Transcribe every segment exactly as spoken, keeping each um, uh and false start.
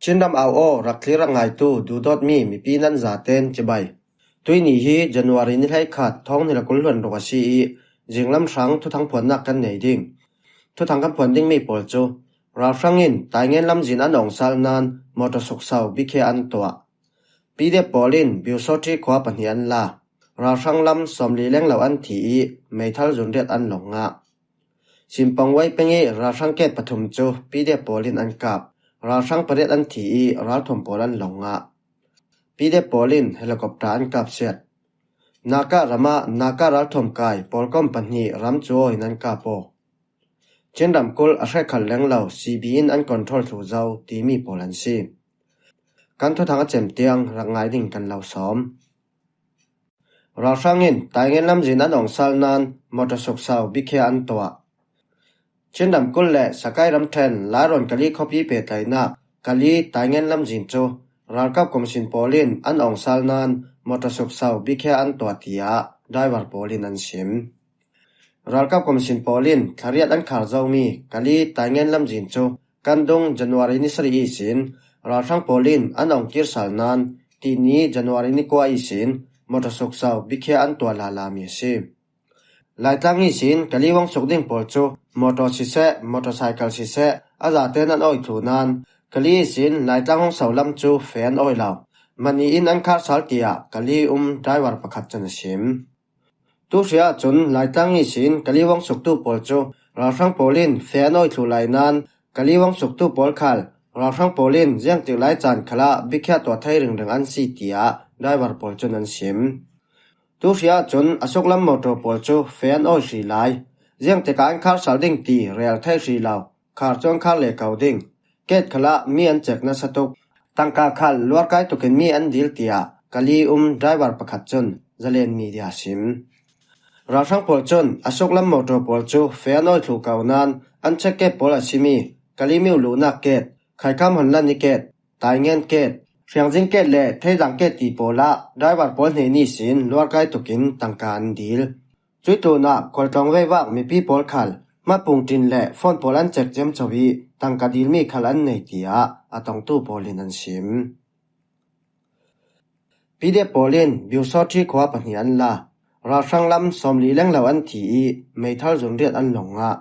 Chin ram au aw, rak thlir rak ngaitu duhdawtmi mipi nan zaten cibai. Tuini hi January ni hleikhat, thawng hnih le kul hluan ruk a si ih, zinglam hrang thuthang phuannak kan nei ding. Thuthang kan phuan dingmi pawl cu, ralhrang in Taingen lamzin an awng sal nain motor suksau bikhia an tuah. P D F pawl in Biusawṭhi khua pahnih an la. Ralhrang lam sawmli lenglo an thi ih, meithal zunriat an lawng ngah. Simpangwai peng ih ralhrang ket pathum cu P D F pawl in an kap. Ralhrang pariat an thi ih, ralthuam pawl an lawng ngah. P D F pawl in helicopter an kap siat. Naka ramah Naka ralthuam kai pawlkom pahnih ram cuaw in an kap aw. Chin ramkulh a hrekkhat lenglo C B in an control thlu zo timi pawl an si. Kan thuthang a cem tiang rak ngai ding kan lo sawm. Ralhrang in Taingen lamzin an awng sal nain motor suksau bikhia an tuah. Chin ramkulh le Sakai ramṭhen Lairawn Kali khuapi pehtlaihnak Kali Taingen lamzin cu ralkap commission pawl in an awng sal nain motor suksau bikhia an tuah, tiah driver pawl in an sim. Ralkap commission pawl in thla riat an khar zomi Kali Taingen lamzin cu kan dung January ni sarih ihsin ralhrang pawl in an awng kir sal nain tini January ni kua ihsin motor suksau bikhia an tuah lalami a si. Laitlang ihsin Kali vawng suk ding pawl cu motor siseh, motorcycle siseh a zaten an awi thlu nain Kali ihsin Laitlang hawng so lam cu feh an awi lo. Mani in an khar sal, tiah Kali um driver pakhat cun a sim. Tu hri ahcun Laitlang ihsin Kali vawng suktu pawl cu ralhrang pawl in feh an awi thlu lai nain Kali vawng suktu pawl khal ralhrang pawl in ziangtik lai caan khalah bikhia tuah thei ringring an si, tiah driver pawl cun an sim. Tu hri ahcun a suklam motor pawl cu feh an awi hri lai. Ziangtikah an khar sal ding ti rel thei hri lo. Khar cu an khar le ko ding. Ket khalah mi an cek nasa tuk. Tangka khal luarkai tukin mi an dil, tiah Kali um driver pakhat cun Zalen Media a sim. Ralhrang pawl cun a suklam motor pawl cu feh an awi thlu ko nain an check gate pawl a simi Kali miu luhnak gate, Khaikham Honlan i gate, Taingen gate, Hriangzing gate le Theizang gate ti pawl ah driver pawl hnen ihsin luarkai tukin tangka an dil. Cuih tlunah khualtlawng veivak mipi pawl khal hmatpung ṭin le phone pawl an cek ciamco ih tangka dilmi khal an nei, tiah a tongtu pawl in an sim. P D F pawl in Biusawṭhi khua pahnih an la. Ralhrang lam sawmli lenglo an thi ih meithal zunriat an lawng ngah.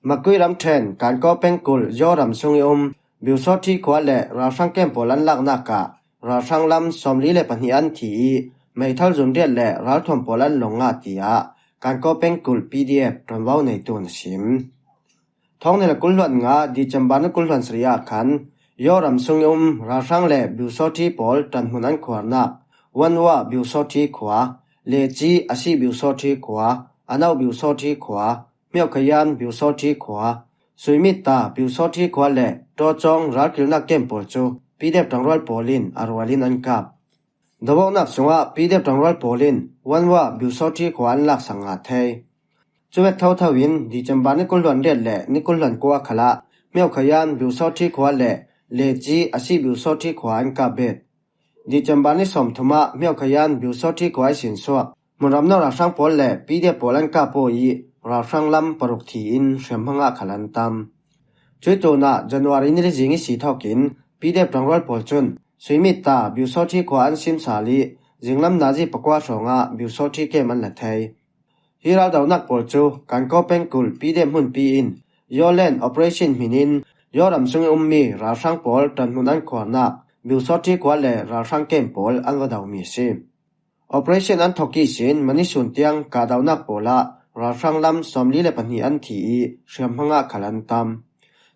Makui ramṭhen Kankaw pengkulh Yaw ram sung ih um Biusawṭhi khua le ralhrang kem pawl an laknak ah ralhrang lam sawmli le pahnih an thi ih meithal zunriat le ralthuam pawl an lawng ngah, tiah Kankaw pengkulh P D F ṭuanvo neitu in a sim. Thawng hnih le kul hluan nga December ni kul hluan sarih ah khan Yaw ram sung ih um ralhrang le Biusawṭhi pawl ṭanhmun an khuarnak Wanwa Biusawṭhi khua, Leci a si Biusawṭhi khua, Ano Biusawṭhi khua, Hmiaukhaian Biusawṭhi khua, Suimita Biusawṭhi khua le Ṭawcawng ralkilnak kem pawl cu P D F ṭangrual pawl in a rual in an kap. Doawknak sungah P D F ṭangrual pawl in Wanwa Biusawṭhi khua an laksak ngah thei. Cuvek thotho in December ni kul hluan riat le ni kul hluan kua khalah Hmiaukhaian Biusawṭhi khua le Leci a si Biusawṭhi khua an kap bet. December ni sawmthum ah Hmiaukhaian Biusawṭhi khua ihsin suak hmunram no ralhrang pawl le P D F pawl an kap aw ih ralhrang lam paruk thi in hriamhma ngah khal an tam. Cuih tlunah January ni li zing ihsi thawkin P D F ṭangrual pawl cun Suimita Biusawṭhi khua an sim sal ih zinglam nazi pakua hrawngah Biusawṭhi kem an la thei. Hi raldonak pawl cu Kankaw pengkulh P D F hmunpi in Yawlen Operation hmin in Yaw ram sung ih ummi ralhrang pawl ṭanhmun an khuarnak Biusawṭhi khua le ralhrang kem pawl an va domi a si. Operation an thawk ihsin mani sun tiang kahdonak pawl ah ralhrang lam sawmli le pahnih an thi ih hriamhma ngah khal an tam.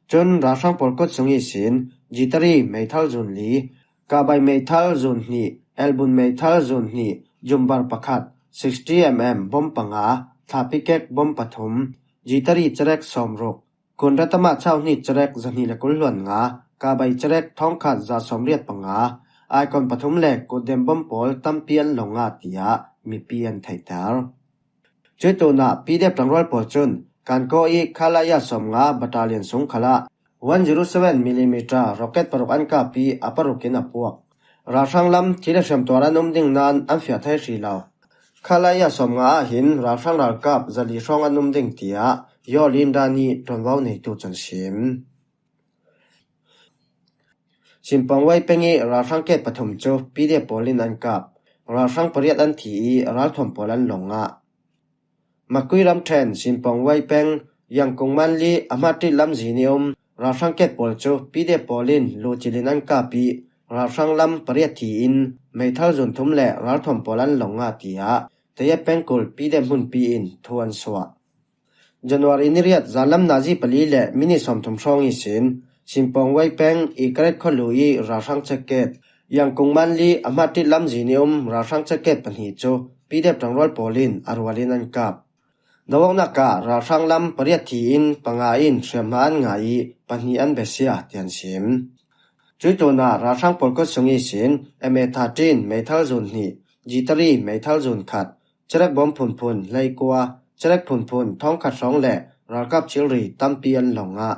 Cun ralhrang pawl kut sung ihsin Jitari meithal zun li, Kabai meithal zun hnih, Elbun meithal zun hnih, Jumbar pakhat, sixty M M bom panga, Thlapikek bom pathum, Jitari cerek sawmruk, Kunratama chau hnih cerek zahnih le kul hluan nga, Kabai cerek thawngkhat za sawmriat panga, Aikon pathum le kutdem bom pawl tampi an lawng ngah, tiah mipi an theihter. Cuih tlunah P D F ṭangrual pawl cun Kankaw ih Khalaya sawmnga battalion sung khalah one zero seven millimeter rocket paruk an kap ih a paruk in a puak. Ralhrang lam thi le hriamtuar an um ding nain an fiah thei hrih lo. Khalaya sawmnga ah hin ralhrang ralkap zali hrawng an um ding, tiah Yaw Linda nih ṭuanvo neitu cun a sim. Simpong Wai peng i ralhrang ket pathum cu P D F pawl in an kap. Ralhrang pariat an thi i ralthuam pawl an lawng ngah. Makui ramṭhen Simpong Wai peng, Yangkung Manli a hmaṭit lamzin i um ralhrang ket pawl cu P D F pawl in lucil in an kap i ralhrang lam pariat thi in meithal zun thum le ralthuam pawl an lawng ngah, tiah Tayet pengkul P D F hmunpi in thu an suah. January ni riat zanlam nazi pali le minit sawmthum hrawng ihsin Simpong Wai peng i Karet khualu i ralhrang ceket, Yangkung Manli a hmaṭit lamzin i um ralhrang ceket pahnih cu P D F ṭangrual pawl in a rual in an kap. Dawawknak ah ralhrang lam pariat thi in panga in hriamhma an ngah i pahnih an besia, tian sim. Cuih tlunah ralhrang pawl kut sung ihsin M A thirteen meithal zun hnih, G three meithal zun khat, cerek bawm phunphun hleikua, cerek phunphun thawngkhat hrawng le ralkap thilri tampi an lawng ngah.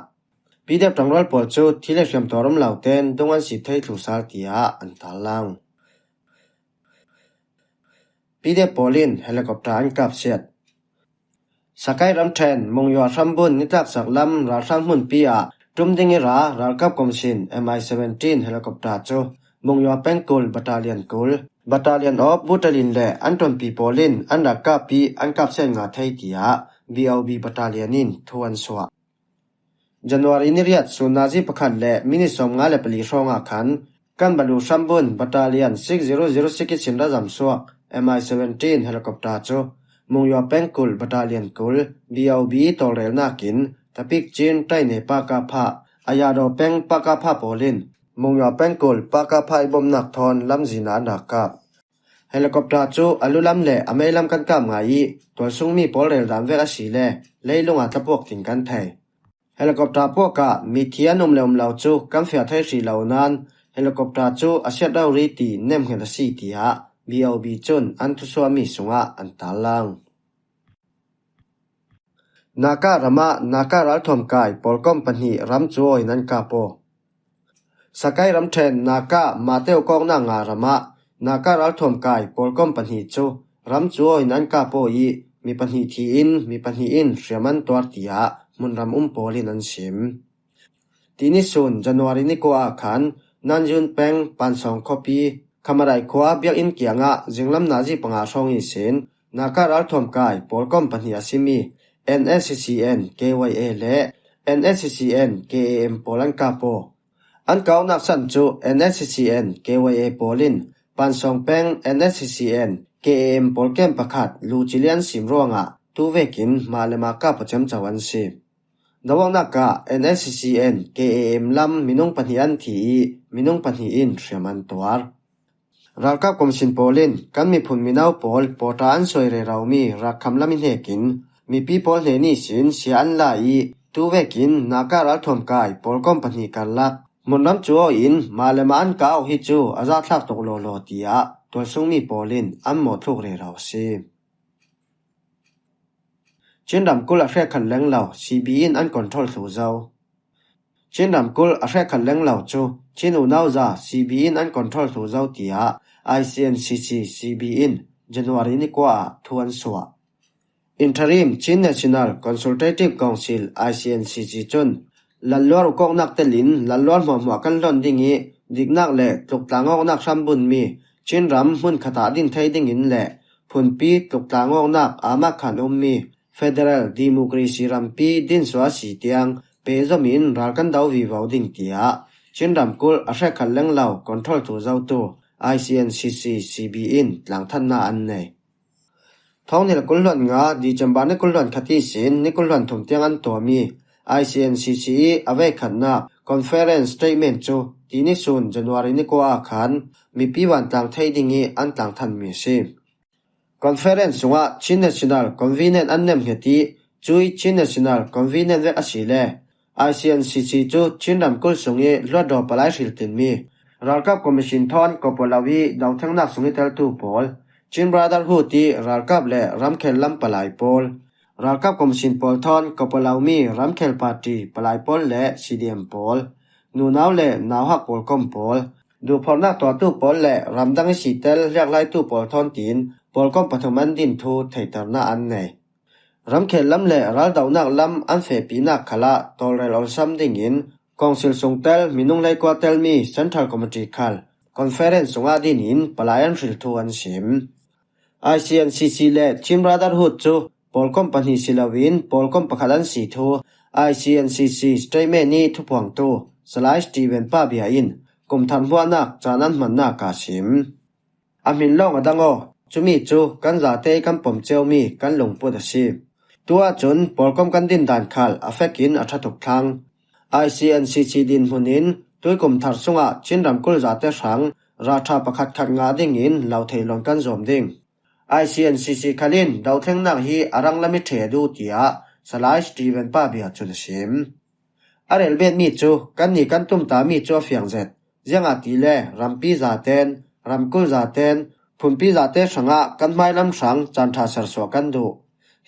P D F ṭangrual pawl cu thi le hriamtuar um lo tein dung an si thei thlu sal, tiah an tarlang. P D F pawl in helicopter an kapsiat. Sakai ramṭhen Mungyaw hrambun nitlaksak lam ralhrang hmunpi ah ṭum ding i ra ralkap commission M I seventeen helicopter cu Mungyaw pengkul battalion kul, Battalion of Butalin le an ṭuanpi pawl in an rak kap i an kapsiat ngah thei, tiah B O B battalion in thu an suah. January ni riat sun nazi pakhat le minit sawmnga le pali hrawngah khan kan balu hrambun Battalion six zero zero six i chinra zamsuak M I seventeen helicopter cu Mungyaw pengkul Battalion kul B O B tawlrelnak in Tapik Chin Taine Pakapha, Ayado peng Pakapha pawl in Mungyaw pengkul Pakapha i bomnak thawn lamzin ah an rak kap. Helicopter cu a lu lam le a mei lam kan kap ngai i tualsungmi pawl rel dan vek a si le leilung ah tlapuak ding kan thei. Helicopter puak ah mithi an um le um lo cu kan fiah thei hrih lo nain helicopter cu a siat rori ti nemhnget a si, tiah B O B cun an thusuahmi sungah an tarlang. Naka ramah Naka ralthuam kai pawlkom pahnih ram cuaw in an kap aw. Sakai ramṭhen Naka Mateo kawknak nga ramah Naka ralthuam kai pawlkom pahnih cu ram cuaw in an kap aw i mi pahnih thi in mi pahnih in hriam an tuar, tiah hmunram um pawl in an sim. Tini sun January ni kua ah khan Nanjun peng Pansawng khuapi Khamarai khua biakinn kiangah zinglam nazi panga hrawng ihsin Naka ralthuam kai pawlkom pahnih a simi N S C C N K Y A le N S C C N K A M pawl an kap aw. An kaunak san cu N S C C N K Y A pawl in Pansawng peng N S C C N K A M pawl kem pakhat lucili an sim ruangah tu vekin mah le mah kap a ciamco an si. Dawawknak ah N S C C N K A M lam minung pahnih an thi i minung pahnih in hriam an tuar. Ralkap commission pawl in kan miphun mino pawl pawṭa an suai reromi rakkham lam i hnekin mipi pawl hnen ihsin sia an la i tu vekin Naka ralthuam kai pawlkom pahnih karlak hmunram cuaw in mah le mah an kau hi cu a zahthlak tuk lawlaw, tiah tualsungmi pawl in an mawhthluk rero a si. Chin ramkulh a hrekkhat lenglo C B in an control thlu zo. Chin ramkulh a hrekkhat lenglo cu Chin unauza C B in an control thlu zo, tiah I C N C C C B in January ni kua ah thu an suah. Interim Chin National Consultative Council, I C N C C cun lalluar ukawknak telin lalluar hmuahhmuah kan hlon ding i diknak le tluktlang awknak hrambunmi Chin ram hmunkhat ah din thei dingin le phunpi tluktlang awknak aa mah khan ummi federal democracy rampi din suah a si tiang pehzom in ral kan do vivo ding, tiah Chin ramkulh a hrekkhat lenglo control thlu zotu I C N C C C B in tlangthanna an nei. Thawng hnih le kul hluan nga December ni kul hluan khat ihsin ni kul hluan thum tiang an tuahmi I C N C C i a veikhatnak conference statement cu tini sun January ni kua ah khan mipi vantlang thei ding i an tlangthanmi a si. Conference sungah Chin National Convenient an nemhnget i cui Chin National Convenient vek a si le I C N C C cu Chin ramkulh sung i hluatdaw palai hriltinmi ralkap commission thawn kopoh lo i dothengnak sung i teltu pawl, Chin Brotherhood i ralkap le ramkhel lam palai pawl, ralkap commission pawl thawn kopoh lomi ramkhel party palai pawl le C D M pawl, nunau le nauhak pawlkom pawl, duhphorhnak tuahtu pawl le ramdang i sitel hliaklaitu pawl thawn tiin pawlkom pathum an din thu theihternak an nei. Ramkhel lam le raldohnak lam an fehpinak khalah tawlrel awlsam dingin Council sungtel minung hleikua telmi Central Committee khal conference sungah dinin palai an hril thu an sim. I C N C C le Chin Brotherhood cu pawlkom pahnih si loin pawlkom pakhat an si thu I C N C C statement ih thuphuangtu Salai Stephen Pa Bia in kumthar hmuahnak caan an hmannak ah sim. A hmin lawng a dang aw, cumi cu kan zate kan pom ciomi kan lungput a si. Tuah cun pawlkom kan dindan khal a fek in a ṭha tuk thlang. I C N C C dinhmun in tuikum thar sungah Chin ramkulh zate hrang ralṭha pakhatkhat ngah dingin lo thei lawn kan zawm ding. I C N C C khal in dohthlengnak hi a ranglam ih ṭhe a duh, tiah Salai Stephen Pa Bia cun a sim. A relbetmi cu kannih kan tumtami cu a fiang zet. Ziangahtile rampi zaten, ramkulh zaten, phunpi zate hrangah kan hmailam hrang caan ṭha sersuah kan duh.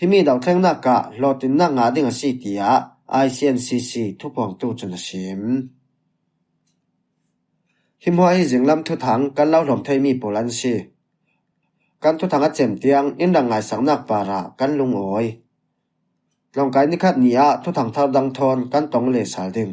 Himi dohthlengnak ah hlawhtlinnak ngah ding a si, tiah I C N C C thuphuangtu cun a sim. Hi hmuah hi zinglam thuthang kan lo hlawm theimi pawl an si. Kan thuthang a cem tiang in rak ngaisaknak parah kan lungawi. Tlawngkai nikhat ni ah thuthang thar dang thawn kan tong le sal ding.